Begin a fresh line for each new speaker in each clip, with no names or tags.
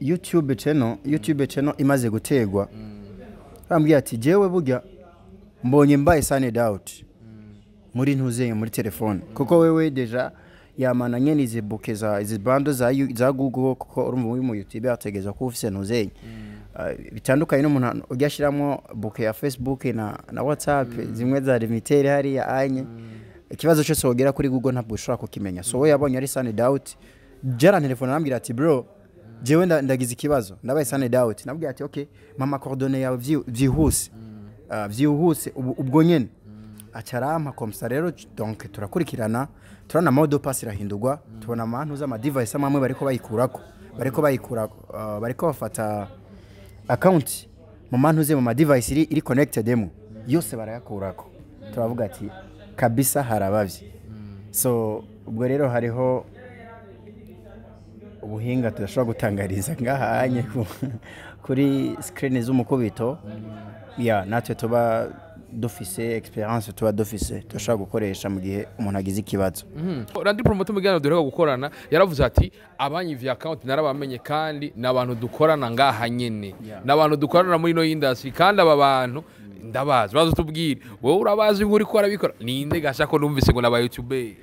YouTube channel imaze gutegwa, bambwiye ati: "Jewe burya mbonye mbaye signed out muri ntuzeye muri telefone, kuko wewe déjà yamana nyene izi bouquet za izi bundle za Google, kuko urumva uri mu YouTube ategeza ko ufise ntuzeye. Bitandukanye n'umuntu ujya ashyiramo bouquet ya Facebook na WhatsApp zimwe za limitere hariya anye. Ikibazo cyose wogera kuri Google ntabwo ushobora kukimenya." So we yabonye ari signed out, jara telefone arambwira ati: "Bro, jewe ndagize ikibazo, ndabaye signed out." Nabwiye ati: "Okay, mama, coordonnées yawe vyihuse." Vyihuse ubwo nyene acarampa comme ça. Rero donc turakurikirana, turabona mot de passe irahindurwa, tubona amantu z'ama device amwe bariko bayikurako, bariko bayikura, bariko bafata account mu mantu ze mu ma device iri connected mu yose barayakurako. Turavuga ati: "Kabisa harabavye." So ubwo rero hariho ubuhinga tudashobora gutangariza ngahanye kuri screen z'umukubito ya natwe tuba dufise experience, tuba dufise tudashobora gukoresha mu gihe umuntu agize ikibazo.
Landry Promoter mu kiganiro duheruka gukorana yaravuze ati: "Abanyivye account narabamenye, kandi ni abantu dukorana ngaha nyene, ni abantu dukorana muri ino industry, kandi aba bantu ndabazi." Baza tubwire, wowe urabazi nk'uri ko arabikora ninde gasha, ko numvise ngo n'aba YouTuber?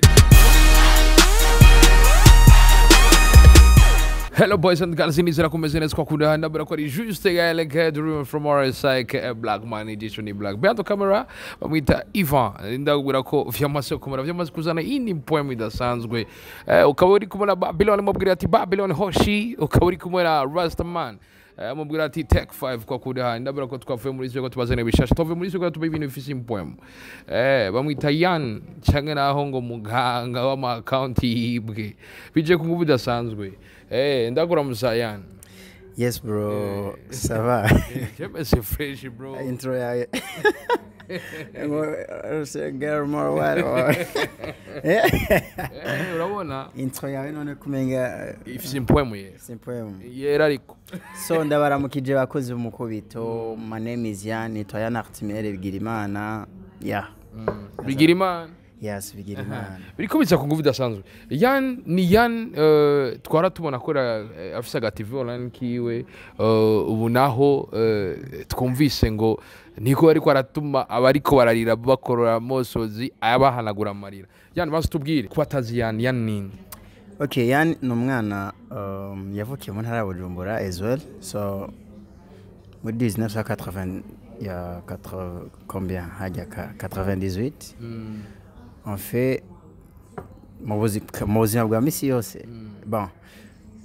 Hello boys and girls, nizera kumeze neza kwa kundi ndabura ko ari juste Gaël Dream from RSI ka Black Man Edition Black. Behind the camera bamwita Ivan. Ndabura ko vyamaze kumara vyamaze kuzana indi poem idasanzwe. Ukaba uri kumwe na Babylon, mubwira ati Babylon Hoshi, ukaba uri kumwe na Rastaman. Mubwira ati Tech 5 kwa kundi ndabura ko twavuye muri ko tubazane bishasha, twavuye muri ko tuba ibintu bifise impoem. Bamwita Yan canke naho ngo muganga w'ama account yibwe. Bije ku nguvu idasanzwe. Ndagura musa Yan.
Yes bro, ça va?
C'est fresh, bro.
Intro yawe ngo girl more what?
Urabona
Intro yawe none kumenga
ifise impoem ye.
Simple.
Yera ariko.
So ndabaramukije bakozi b'umukubito. My name is Yan, nitwa Yan Artimere Bigirimana, yeah.
Bigira Imana.
Yes, Bigirimana.
Biriko biza ku nguvu idasanzwe. Yan ni Yan, twara tubona ko afise aga TV online kiwe, ubu naho twumvise ngo niko ariko aratuma abariko bararira bakorora amosozi abahanagura amarira. Yan, bazi tubwire ko atazi Yan, Yan ninde?
Okay, Yan ni umwana yavukiye mu ntara ya Bujumbura as well. So muri 1980 ya 80 combien hajya ka 98. En fait mu buzima bwa misi yose, bon,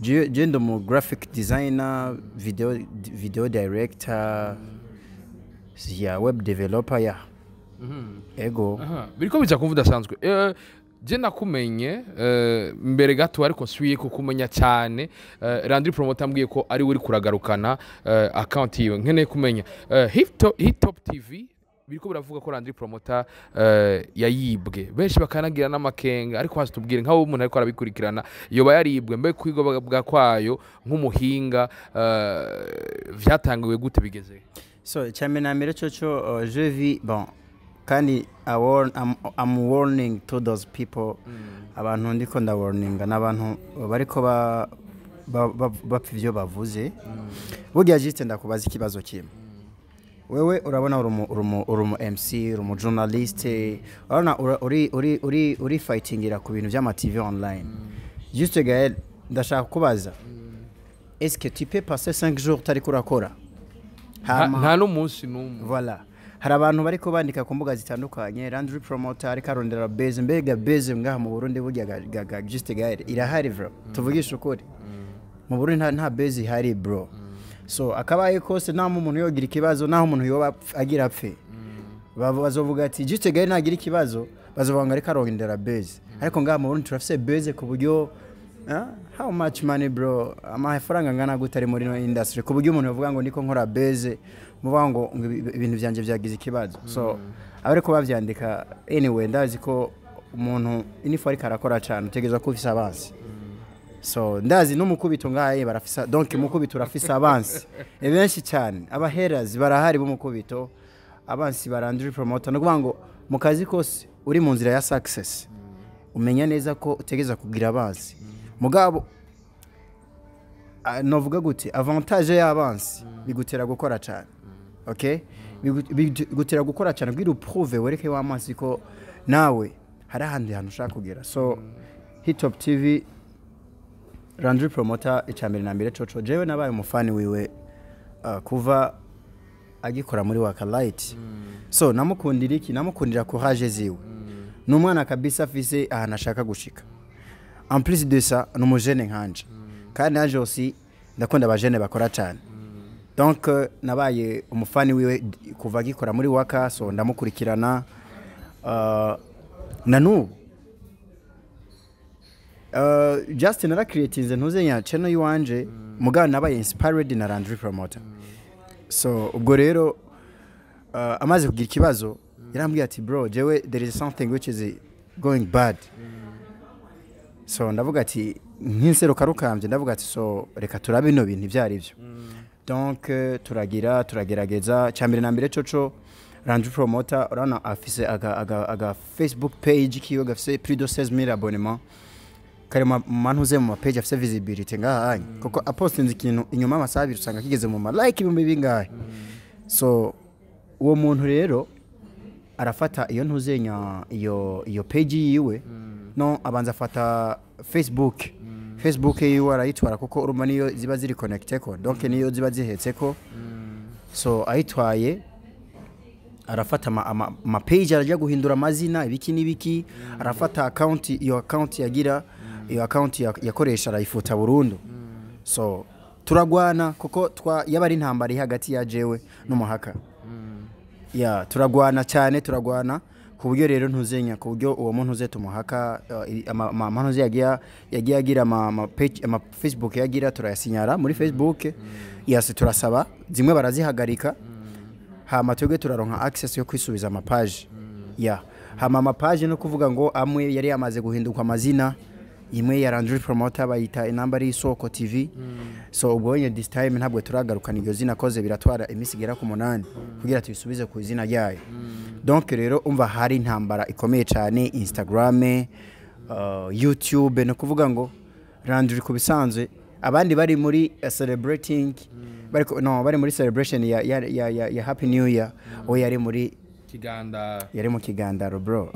je ndi umu graphic designer, video director ya web developer ya ego.
Aha, biriko biza kumva udasanzwe. Je nakumenye mbere gato, ariko nsubiye kukumenya cyane Landry Promoter ambwiye ko ari we uri kuragarukana account yiwe. Nkeneye kumenya Hit Top TV biriko biravuga ko Landry Promoter yayibwe, benshi bakanagira n'amakenga, ariko hasi tubwire nkaho umuntu ariko arabikurikirana yoba yaribwe, mbe kwigwa bwa kwayo nk'umuhinga vyatangiwe gute, bigeze?
So icyambere na mbere cyo je vis bon, kandi I'm warning to those people. Abantu ndiko ndawarninga n'abantu bariko bapfa ivyo bavuze. Burya juste ndakubaza ikibazo kimwe: wewe urabona uri umu MC, uri umu journaliste, urabona uri fightingira ku bintu by'ama TV online. Juste Gaël, ndashaka kubaza: est-ce que tu peux passer 5 jours utariko urakora?
Nta n'umunsi n'umwe.
Voilà, hari abantu bariko bandika ku mbuga zitandukanye: "Landry Promoter ariko arondera base." Mbega base ngaha mu Burundi burya juste Gaël irahari? Bro, tuvugishe ukuri, mu Burundi nta base ihari, bro. So akabaye kose naho umuntu yogira ikibazo, naho umuntu yoba agira apfe, bazovuga ati juste Gaël nagira ikibazo, bazovuga ngo ariko arondera base. Ariko ngaha mu Burundi turafise base ku buryo, how much money, bro, amafaranga angana gute ari muri ino industry ku buryo umuntu yavuga ngo niko nkora base, muvuga ngo ibintu byanje byagize ikibazo? So abariko bavyandika, anyway, ndazi ko umuntu inifu ariko arakora cyane utegerezwa kuba ufise abansi. So ndazi n'umukubito ngaye barafisa, donc umukubito urafise abansi ni benshi cyane, abaherazi barahari b'umukubito, abansi ba Landry Promoter. Ni ukuvuga ngo mu kazi kose uri mu nzira ya success, umenya neza ko utegereza kugira abansi. Mugabo Novuga gute, avantage y'abansi bigutera gukora cyane, okay? Bigutera gukora cyane kugira uprouve, wereke wa mansi ko nawe hari ahandi hantu ushaka kugera. So Hitop TV, Landry Promoter, icambere na mbere coco jewe nabaye umufani wiwe kuva agikora muri Waka Light. So namukundira iki? Namukundira courage ziwe. Ni umwana kabisa afise ahantu ashaka gushika. En plus de ça, ni umujene nkanje, kandi naje aussi ndakunda abajene bakora cyane. Donc nabaye umufani wiwe kuva agikora muri Waka. So ndamukurikirana na n'ubu. Justin naracreatinze ntuzenya channel yiwanje, mugabo nabaye inspired na Landry Promoter. So ubwo rero amaze kugira ikibazo, yarambwiye ati: "Bro, jewe there is something which is going bad." So ndavuga ati nk'inseruka rukambye, ndavuga ati: "So reka turabe bino bintu ibyo ari byo." Donc turagira, turagerageza. Cyambere na mbere coco, Landry Promoter urabona afise aga Facebook page kiwe gafise plus de 16 000 abonnements, kari mu mantuze mu mapage afise visibility ngaha hanye, kuko apostinze ikintu, inyuma y'amasaha 2 usanga kigeze mu ma like ibihumbi bingahe. So uwo muntu rero arafata iyo ntuzenya, iyo page yiwe, no abanza afata Facebook yiwe arayitwara, kuko urumva niyo ziba ziri connecté ko, donc niyo ziba zihetse ko. So ayitwaye, arafata ama page, arajya guhindura amazina, ibiki n'ibiki, arafata account, iyo account yagira, iyo account yakoresha arayifuta burundu. So turagwana, kuko twa yaba ari intambara iri hagati ya jewe n'umuhaka ya, turagwana cyane, turagwana ku buryo rero ntuzenya, ku buryo uwo muntu uze tumuhaka amanuze yagiye agira ama page, ama Facebook yagira, turayasinyara muri Facebook yase, turasaba zimwe barazihagarika, hama twebwe turaronka access yo kwisubiza amapaje ya. Hama amapaje no kuvuga ngo amwe yari yamaze guhinduka amazina, imwe ya Landry Promoter bayita inamba ari Isoko TV. So ubwo wenye this time ntabwo turagarukana iryo zina, koze biratwara iminsi igera ku 8 kugira tubisubize ku izina ryayo. Donc rero umva, hari intambara ikomeye cyane, Instagram, YouTube. No kuvuga ngo Landry ku bisanzwe, abandi bari muri celebrating, bari no bari muri celebration ya Happy New Year, we yari muri
Kiganda.
Yari mu kigandaro, bro.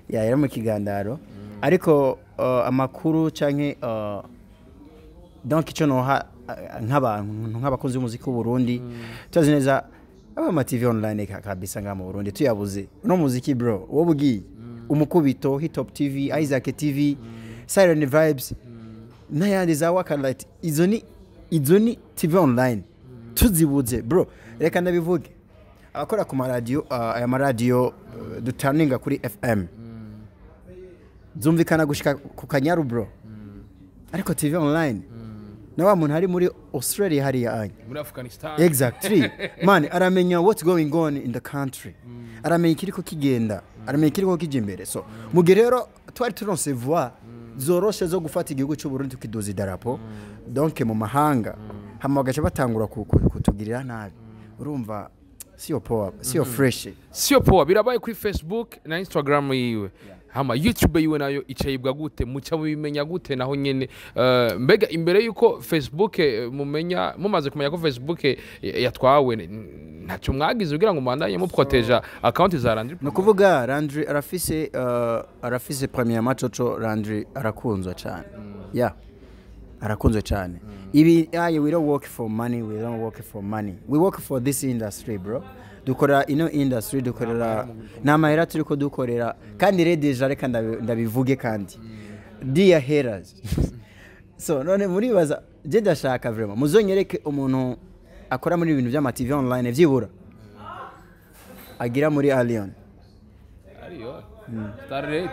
Ya, yari mu kigandaro. Ariko amakuru canke donc icyo noha nk'abantu, nk'abakunzi b'umuziki w'u Burundi, tuzi neza aba ma TV online kabisa ngaha mu Burundi tuyabuze uno muziki, bro. Wowe ugiye Umukubito, Hitop TV, Isaac TV, Siren Vibes n'ayandi za Wakalight, izo ni TV online. Tuzibuze, bro, reka ndabivuge, abakora ku maradiyo, aya maradiyo dutaninga kuri FM zumvikana gushika ku Kanyaru, bro. Ariko TV online na wa muntu ari muri Australia hariya anya
muri Afghanistan.
Exactly, man, aramenya what's going on in the country, aramenya ikiriko kigenda, aramenya ikiriko kija imbere. So mu gihe rero twari turonse voix zoroshe zo gufata igihugu cy'u Burundi, tukiduza idarapo donc mu mahanga, hama bagaca batangura kutugirira nabi, urumva siyo poa, siyo fresh.
Sio poa. Birabaye kuri Facebook na Instagram yiwe, hama YouTube yiwe nayo icayibwa gute? Muca mubimenya gute naho nyene? Mbega imbere yuko Facebook mumenya, mumaze kumenya ko Facebook yatwawe, ntacyo mwagize kugira ngo mubandanye muproteja account za Landry?
Ni ukuvuga Landry arafise premier macoco, Landry arakunzwe cyane, yeah, arakunzwe cyane. Ibi aye, we don't work for money, we don't work for money, we work for this industry, bro. Dukora ino industry, dukorera ni amahera turi ko dukorera. Kandi rero déjà reka ndabivuge kandi, dear haters, so none muribaza je ndashaka vraiment muzonyereke umuntu akora muri ibintu by'ama TV online vyibura agira muri Allion.
Ariyo Starlet.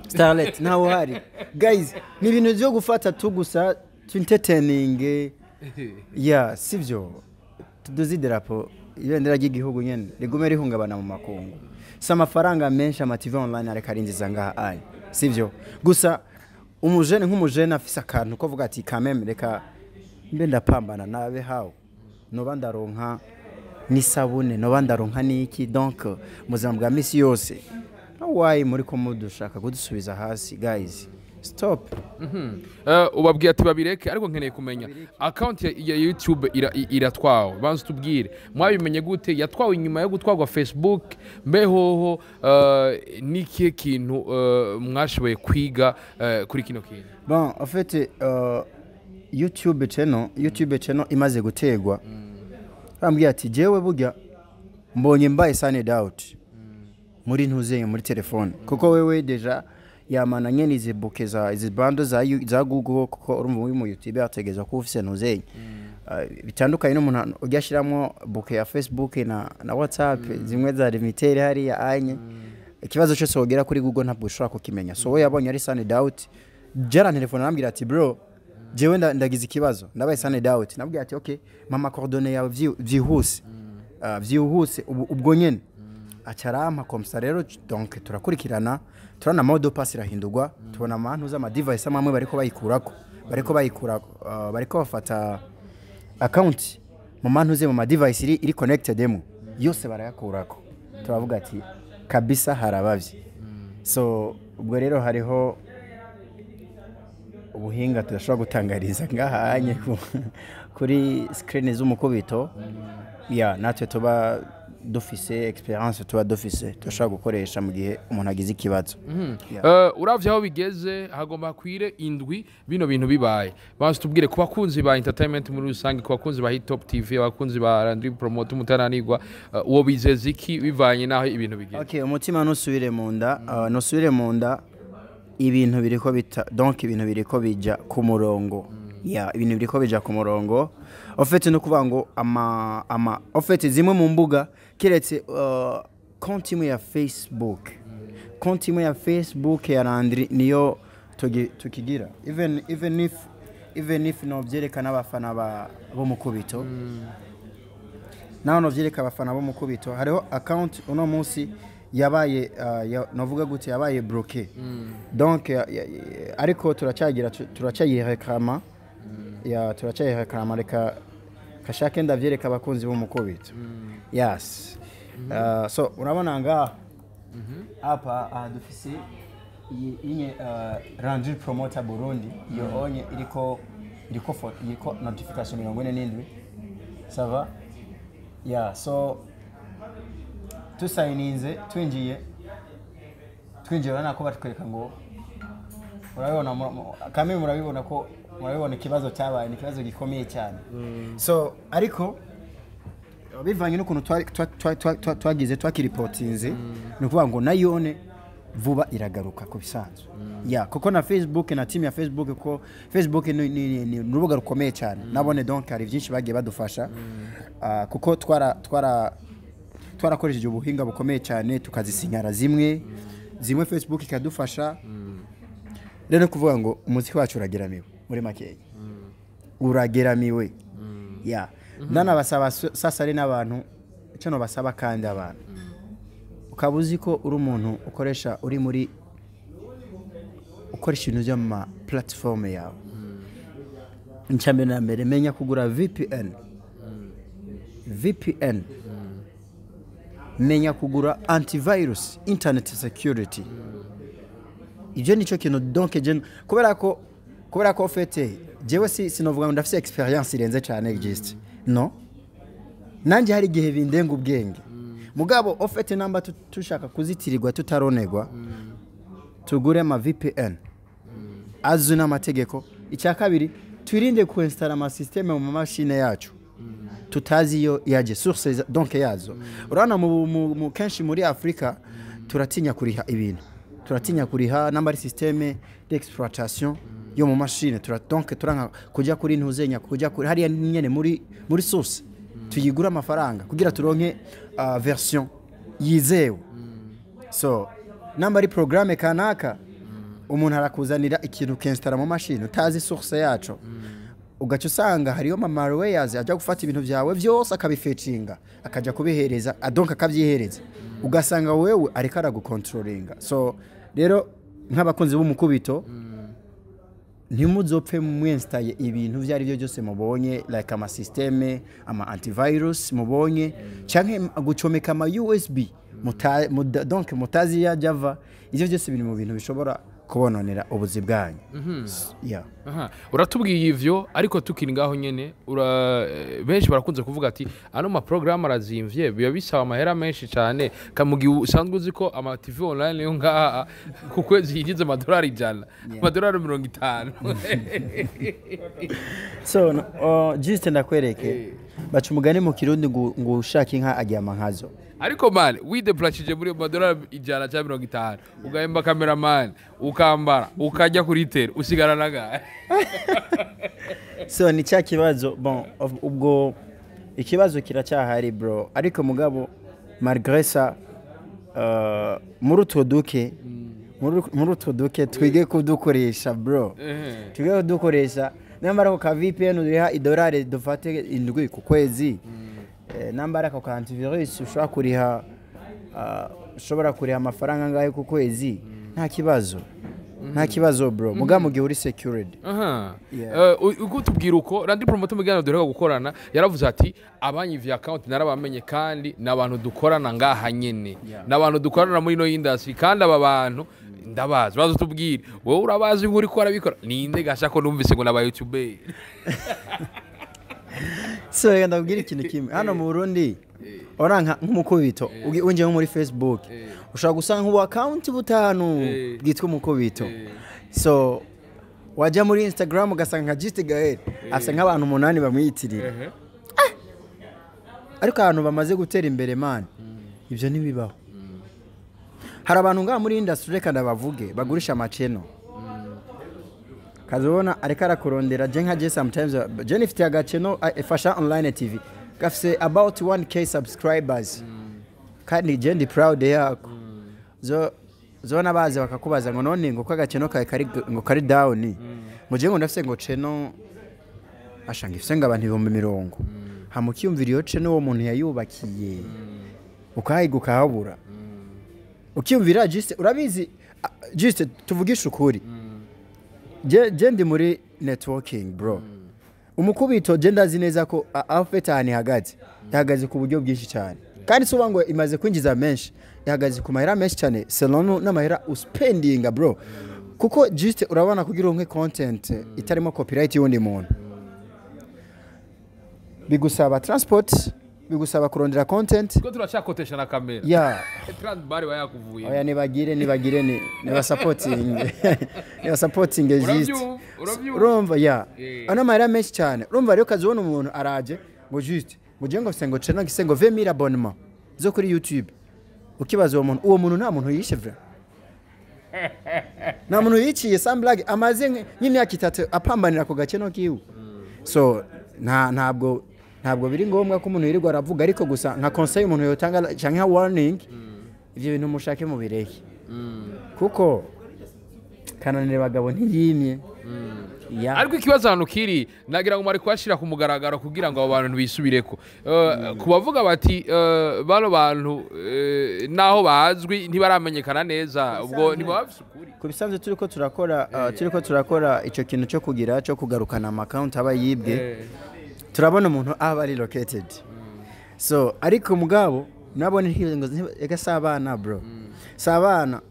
Starlet ntawe uhari, guys. Ni ibintu byo gufata tu gusa tu entertaining, yeah, sivyo? Tuduze idarapo, ibendera ry'igihugu nyene rigume rihungabana mu makungu. Si amafaranga menshi ama TV online areka arinjiza ngaha aya, sivyo? Gusa umujene, nk'umujene afise akantu ko vuga ati: "Kameme, reka mbe ndapambana nabe hawo noba ndaronka n'isabune, noba ndaronka n'iki." Donc mu buzima bwa misi yose, why muri ko mudushaka kudusubiza hasi, guys? Stop.
Ubabwiye ati babireke, ariko nkeneye kumenya account ya YouTube iratwawe. Banza tubwire, mwabimenye gute? Yatwawe inyuma yo gutwarwa Facebook? Mbehoho nikihe kintu mwashoboye kwiga kuri kino kintu?
Bon, en fait, YouTube channel imaze gutegwa, bambwiye ati jewe burya mbonye mbaye signed out muri ntuzeye muri telefone, kuko wewe déjà yamana nyene izi bouquet za izi bando za Google, kuko urumva uri mu YouTube ategeza ko ufise ntuzeye. Bitandukanye n'umuntu ujya ashiramwo bouquet ya Facebook na WhatsApp, zimwe za limitere hariya anye. Ikibazo cyose wogera kuri Google ntabwo ushobora kukimenya. So we yabonye ari signed out, jara telefone arambwira ati: "Bro, jewe ndagize ikibazo, ndabaye signed out." Nabwiye ati: "Okay, mama, coordonnées yawe vyihuse." Vyihuse ubwo nyene acarampa comme ça. Rero donc turakurikirana, turabona mot de passe irahindurwa, tubona amantu z'ama device amwe bariko bayikurako, bariko bayikura, bariko bafata account mu mantu ze mu ma device iri connected mu yose barayakurako. Turavuga ati kabisa harabavye. So ubwo rero hariho ubuhinga tudashobora gutangariza ngahanye kuri screen z'umukubito ya natwe tuba dufise experience, tuba dufise tudashobora gukoresha mu gihe umuntu agize ikibazo. Yeah.
Uravye aho bigeze, hagomba hakwire 7 bino bintu bibaye. Banza tubwire ku bakunzi ba entertainment muri rusange, ku bakunzi ba Hit Top TV, abakunzi ba Landry Promoter Umutananirwa, uwo bizeza iki bivanye n'aho ibintu bigeze?
Okay, umutima nusubire mu nda, nusubire mu nda. Ibintu biriko bita, donc ibintu biriko bija ku murongo. Ya, ibintu biriko bija ku murongo. En fait, no kuvuga ngo ama en fait zimwe mu mbuga, kiretse konti imwe ya Facebook, konti imwe ya Facebook ya Landry niyo tukigira. Even if no byerekana abafana ba bo mukubito, naho novyereka abafana bo mukubito, hariho account uno munsi yabaye novuga gute, yabaye bloqué. Donc ariko turacyagira, turacyayireklama ya turacyayireklama. Reka kashake ndavyereka abakunzi b'umukubito. Yes. So urabona ngaha hapa, dufise iyi inye Landry Promoter Burundi. Iyo onye iriko notification 47. Ça va? Yeah, so tusayininze, twinjiye, urabona ko batwereka ngo urabibona kamwe murabibona ko murabibona ikibazo cyabaye ni ikibazo gikomeye cyane. So ariko bivanye n'ukuntu twagize twakiripotinze, ni ukuvuga ngo nayone vuba iragaruka ku bisanzwe ya kuko na Facebook na team ya Facebook, ko Facebook ni urubuga rukomeye cyane nabone. Donc hari byinshi bagiye badufasha. Kuko twara twarakoresheje ubuhinga bukomeye cyane, tukazisinyara zimwe zimwe, Facebook ikadufasha. Rero kuvuga ngo umuziki wacu urageramiwe, muri makeya urageramiwe. Ya, ndanabasaba sasa ari n'abantu icyo nobasaba, kandi abantu ukaba uzi ko uri umuntu ukoresha, uri muri ukoresha ibintu by'ama platform yawe, icya mbere na mbere menya kugura VPN. VPN, menya kugura antivirus, internet security. Ibyo nicyo kintu. Donc je kubera ko en fait jewe si sinovuga ngo ndafise experience irenze cyane, just no nanjye hari igihe bindenga ubwenge. Mugabo en fait namba tushaka kuzitirirwa tutaronerwa, tugure ama VPN azwi n'amategeko. Icya kabiri, twirinde kuinstalla ama système mu mamashine yacu tutazi iyo yaje, source donc yazo. Urabona mu kenshi muri Afrika turatinya kuriha ibintu, turatinya kuriha namba ari système d'exploitation yo mu mashine. Donc turanka kujya kuri ntuzenya, kujya kuri hariya nyene muri source tuyigura amafaranga kugira turonke version yizewe. So namba ari programme kanaka, umuntu arakuzanira ikintu ukinstalla mu mashini utazi source yaco, ugaca usanga hariyo ma malwares ajya gufata ibintu byawe byose akabifetchinga, akajya kubihereza, donc akabyihereza, ugasanga wewe ariko aragucontrollinga. So rero nk'abakunzi b'umukubito, ntimuzopfe mwinstaye ibintu ibyo ari byo byose mubonye, like ama système, ama antivirus mubonye, canke gucomeka ama USB. Donc mutazi iyo ajya ava. Ivyo byose biri mu bintu bishobora kubononera ubuzi bwanyu. Yeah.
Aha. Uratubwiye ivyo, ariko tukiri ngaho nyene, benshi barakunze kuvuga ati ano ma programme arazimvye, biba bisaba amahera menshi cyane. Mu gihe usanzwe uzi ko ama TV online yo ngaha ku kwezi yinjiza amadolari 100, amadolari 50.
So no, juste ndakwereke, baca umugani mu Kirundi ngo ushaka inka aryama nkazo.
Ariko man, wideplacije muri amadolari 100 cyangwa 50, ugahemba cameraman, ukambara, ukajya kuri tele, usigara nagahe?
So ni cya kibazo. Bon, ubwo ikibazo kiracyahari, bro, ariko mugabo malgré ça, muri utwo duke twige kudukoresha, bro, twige kudukoresha. Nambara ako ka VPN uriha idolari dufate 7 ku kwezi, nambara ako ka antivirus ushobora kuriha, ushobora kuriha amafaranga angahe ku kwezi, nta kibazo, nta kibazo, bro, mugabo mu gihe uri secured. Yeah.
Uko tubwira uko Landry Promoter mu kiganiro duheruka gukorana yaravuze ati abanyivye account narabamenye, kandi ni abantu dukorana ngaha nyene, ni abantu dukorana muri ino industry, kandi aba bantu ndabazi. Baza tubwire, wowe urabazi nk'uri ko arabikora, ninde gasha ko numvise ngo naba YouTuber?
So reka ndabwira ikintu kimwe. Hano mu Burundi ora nk'umukubito, winjiye nko muri Facebook ushobora gusanga nk'ubu account butanu bwitwa umukubito. So wajya muri Instagram ugasanga nka Juste Gael afite nk'abantu umunani bamwiyitirira. Ariko ahantu bamaze gutera imbere, man, ibyo ntibibaho. Hari abantu ngaha muri industry, reka ndabavuge, bagurisha amachannel, kazobona ariko arakurondera. Je nka je sometimes je nifitiye agachannel, Fasha Online TV, gafise about 1K subscribers, kandi je ndi proud yako. Zo zona baze bakakubaza ngo none ngo ko agachannel kawe kari ngo kari down, ngo je ngo ndafise ngo channel ashanga ifise ngo abantu 20,000, hama ukiyumvira iyo channel uwo muntu yayubakiye, ukahiga ukahabura, ukiyumvira. Juste urabizi, juste tuvugishe ukuri, je ndi muri networking, bro. Umukubito je ndazi neza ko aho fete ahantu ihagaze, ihagaze ku buryo bwinshi cyane, kandi si uvuga ngo imaze kwinjiza menshi, ihagaze ku mahera menshi cyane selon n'amahera uspendinga, bro, kuko juste urabona kugira uronke content itarimo copyright y'undi muntu bigusaba transport, bigusaba kurondera content.
Ko turacyakotesha na kamera. Trans bari bayakuvuye.
Oya, nibagire ni nibasapotinge, nibasapotinge juste.
Urabyumva, urabyumva.
Urumva ya ano mahera menshi cyane. Urumva rero ukazibona umuntu araje ngo juste ngo je ngo ngo channel gise ngo 20,000 abonnement zo kuri YouTube, ukibaza uwo muntu, uwo muntu nta muntu yishe vrai, nta muntu yiciye, sans blague, amaze nk'imyaka 3 apambanira ku gachannel kiwe. So nta ntabwo biri ngombwa ko umuntu yirirwa aravuga, ariko gusa nka conseil umuntu yotanga cyangwa nka warning, ivyo bintu mushake mubireke, kuko kananira abagabo ntiyimye ya.
Ariko ikibazo ahantu kiri, nagira ngo mwari kuhashyira ku mugaragaro kugira ngo abo bantu bisubireko. Ku bavuga bati bano bantu, naho bazwi ntibaramenyekana neza, ubwo ntibaba bafise ukuri.
Ku bisanzwe turiko turakora ico kintu cyo kugira cyo kugarukana ama account aba yibwe. Turabona umuntu aba ari located. So ariko mugabo nabone ngo ega si abana, bro, si abana,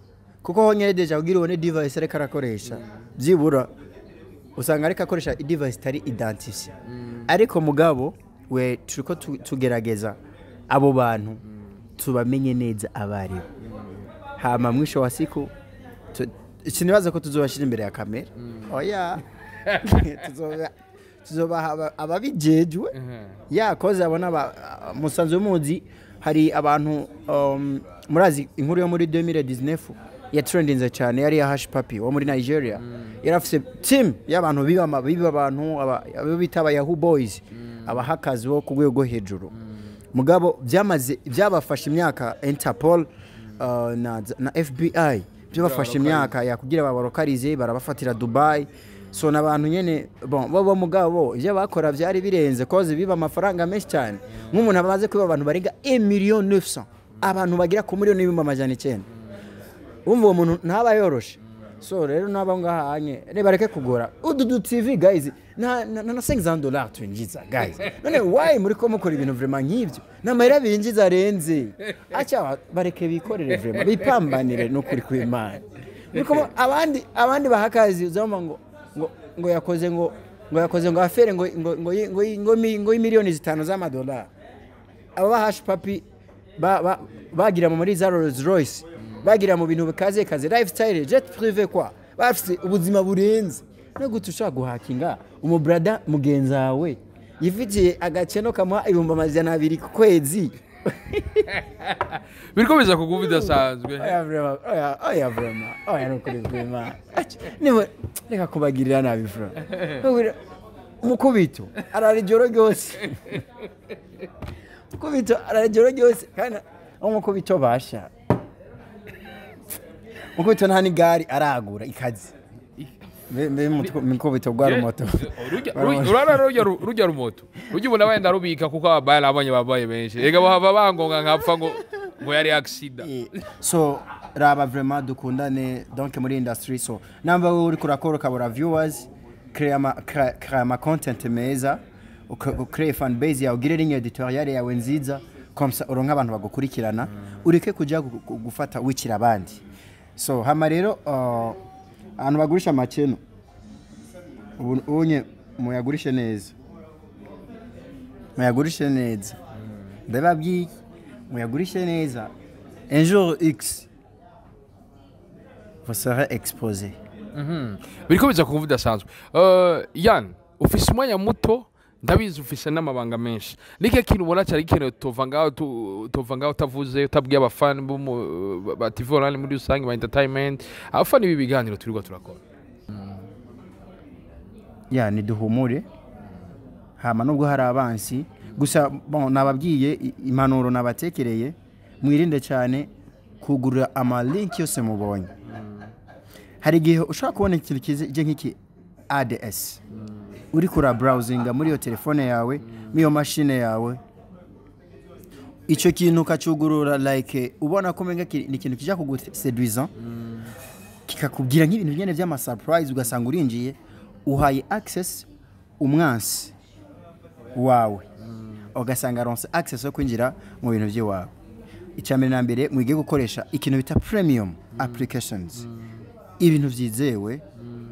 kuko honyine déjà kugira ubone device ariko arakoresha, byibura usanga ariko akoresha device itari identifié. Ariko mugabo we turiko tugerageza abo bantu tubamenye neza abaribo, hama mwisho wa siku sinibaza ko tuzobashyira imbere ya kamera. Oya, tuzobaha ababijejwe yakoze abona musanzwe muzi hari abantu, murazi inkuru yo muri 2019 ya trendinze cyane, yari ya Hash Papi wo muri Nigeria. Yari afise team y'abantu biba biba abantu abo bita aba Yahoo Boys, aba hackers bo ku rwego rwo hejuru. Mugabo byamaze byabafashe imyaka, Interpol na FBI byabafashe imyaka ya kugira babarokarize, barabafatira Dubai. So n'abantu nyene, bon, bo mugabo ibyo bakora byari birenze, koze biba amafaranga menshi cyane. Nk'umuntu amaze kwiba abantu barenga 1 million 900, abantu bagira ku 1,900,000, umva uwo muntu ntaba yoroshe. So rero nabo ngahanye nibareke kugora udu TV guys, na $500 twinjiza guys. None why muri ko mukora ibintu vraiment nk'ibyo n'amahera binjiza arenze? Acha bareke bikorere vraiment, bipambanire n'ukuri kw'Imana. Muri ko abandi bahakazi uzamva ngo yakoze ngo yakoze ngo affaire ngo miliyoni 5 z'amadolari. Aba ba Hush Papi bagira muri za Rolls Royce, bagira mu bintu bikaze kaze, lifestyle, jet privé kwa bafite ubuzima burenze. No gute ushaka guhakinga umubrada mugenzi wawe yifitiye agaceno kamuha 200,000 ku kwezi?
Biriko biza kuguva bidasanzwe.
Oya vraiment, oya, oya vraiment, oya, nukuri vraiment. Acha, niba reka kubagirira nabi vraiment. Mukubito arara ijoro ryose, mukubito arara ijoro ryose, kandi umukubito basha mukubito nta n'igare aragura ikazi. Mbe mukubito rwa rumoto.
Urara rujya rumoto rujya ubona wenda rubika kuko ababaye abonye babaye benshi ega bahava bangonga nkapfa ngo yari accident.
So raba vraiment dukundane donc muri industry. So namba wowe uriko urakora ukabura viewers, create ama content meza, ucree fan base yawe, ugire ligne editoriale yawe nziza, comme ça uronka abantu bagukurikirana, ureke kuja gufata wikira abandi. So hama rero ahantu bagurisha amakeno ubu unye muyagurishe neza, muyagurishe neza, ndababwiye muyagurishe neza. Un jour X vous serez exposé.
Biriko biza kuguva bidasanzwe. Yan ufise umwanya muto, ndabizi ufise n'amabanga menshi. Nike kintu ubona cyari gikenewe tova ngaho utavuze, utabwiye abafani ba TV online muri rusange, ba entertainment, abafani b'ibi biganiro turiko turakora?
Ya, niduhumure. Hama nubwo hari abansi gusa, bon, nababwiye impanuro nabatekereye: mwirinde cyane kugura ama link yose mubonye. Hari igihe ushobora kubona ikintu kije nk'iki ads, uri kura browsinga muri iyo telefone yawe, muri iyo mashine yawe, icyo kintu ukacyugurura, like ubona ko umenga ni ikintu kijya kuguseduiza, kikakubwira nk'ibintu nyene by'ama surprise, ugasanga urinjiye, uhaye access umwansi wawe, ugasanga aronse access yo kwinjira mu bintu by'iwawe. Icya mbere na mbere, mwige gukoresha ikintu bita premium applications, ibintu byizewe,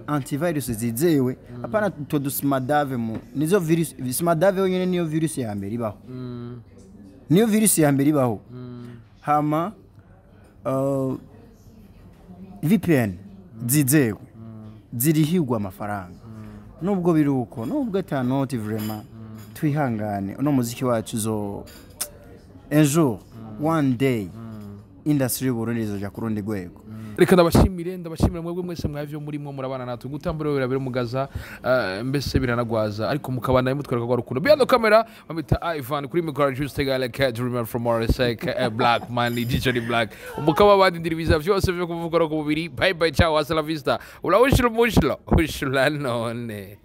antivirus zizewe, apana utwo duSmadav mu nizo virus. Smadav yonyine niyo virus ya mbere ibaho, niyo virus ya mbere ibaho. Hama VPN zizewe zirihirwa amafaranga. Nubwo biri uko, nubwo ata noti, vraiment twihangane, uno muziki wacu zo un jour, one day, industry y'Uburundi izoja ku rundi rwego.
Reka ndabashimire mwebwe mwese mwavyo murimo murabana natwe gutambura birabere mugaza, mbese biranagwaza, ariko mukabana mutwereka kwa rukundo. Behind the camera bamwita Ivan, kuri micro Juste Gale Cat Dreamer from RSK, Black Man DJ Black. Mukaba bandindira ibiza vyose vyo kuvuga ku mubiri. Bye bye, ciao, hasta la vista, ulawushilo mushilo ushula none.